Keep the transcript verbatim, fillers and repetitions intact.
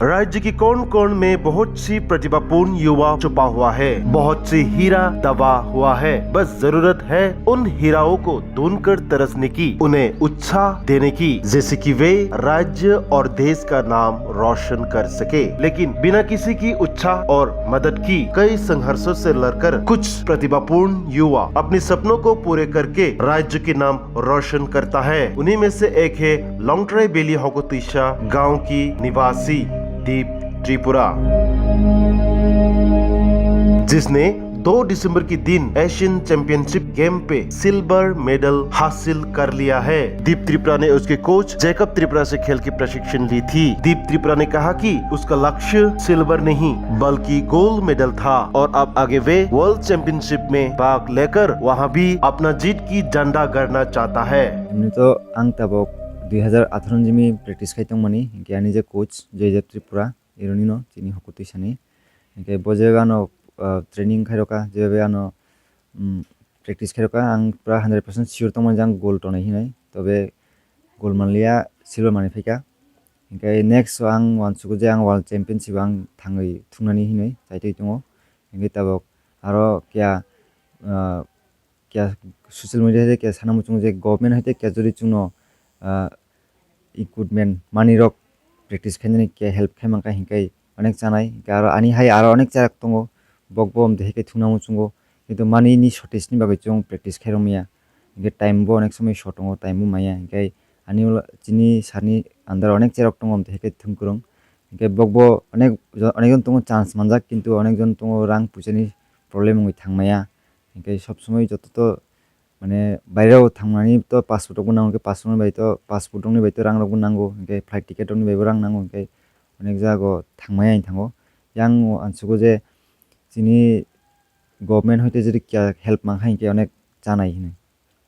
राज्य की कोण कोण में बहुत सी प्रतिभापूर्ण युवा छुपा हुआ है, बहुत सी हीरा दबा हुआ है। बस जरूरत है उन हीराओं को ढूंढकर तरसने की, उन्हें उत्साह देने की, जैसे कि वे राज्य और देश का नाम रोशन कर सके। लेकिन बिना किसी की उत्साह और मदद की कई संघर्षों से लड़कर कुछ प्रतिभापूर्ण युवा अपने सपनों को पूरे करके राज्य के नाम रोशन करता है। उन्हीं में से एक है लोंगथ्राई बेली होकोतिशा गांव की निवासी दीप त्रिपुरा, जिसने दो दिसंबर के दिन एशियन चैंपियनशिप गेम पे सिल्वर मेडल हासिल कर लिया है। दीप त्रिपुरा ने उसके कोच जेकब त्रिपुरा से खेल की प्रशिक्षण ली थी। दीप त्रिपुरा ने कहा कि उसका लक्ष्य सिल्वर नहीं बल्कि गोल्ड मेडल था और अब आगे वे वर्ल्ड चैंपियनशिप में भाग लेकर वहां भी अपना जीत की झंडा गड़ना चाहता है। Emni to ang tabok dui hazar atharo jimi practice khai tongmani, hinkhe ani je coach Joydev Tripura, ironino chini hokotwi sani. Hinkhe bo je ano, ah, training khairokha, je ano, um, practice khairokha, ang pura hundred percent sure tongmani je ang goal tonai hinwi, tobe goal manliya, silver manwi phaikha. Hinkhe next o ang uansugo je ang world championship ang thangwi thungnani hinwi chaitwi tongo. Hinkhe tabok aro kya, ah, kya social media hai kya sana muchung je government hai kya jodi chungno, ah, equipment manwi rok practice khainani kya help khai mankha hinkhe onek chanai, hinkhe aro ani hai aro onek charak tongo, bokbo omtwi hai khe thungna muchungo, kintu manwi ni shortage ni bagwi chwng practice khairok maya, hinkhe time bo onek somoi short tongo, time bo maya, hinkhe ani ulo chini sir ni under onek charak tongo, omtwi hai khe thung kwrwng, hinkhe bokbo onek, onek jon tongo chance manjak, kintu onek jon tongo rang puisa ni problem wngwi thang maya, hinkhe sob somoi joto to mane baireo thangnani to passport rokbo nango, hinkhe passport ni bai to, passport rokni bai to rang rokbo nango, hinkhe flight ticket rokni baibo rang nango, hinkhe onek jago thangmaya hinwi thango. Yang uansugo je chini government hoite jodi kya help mankha hinkhe onek chanai hinwi.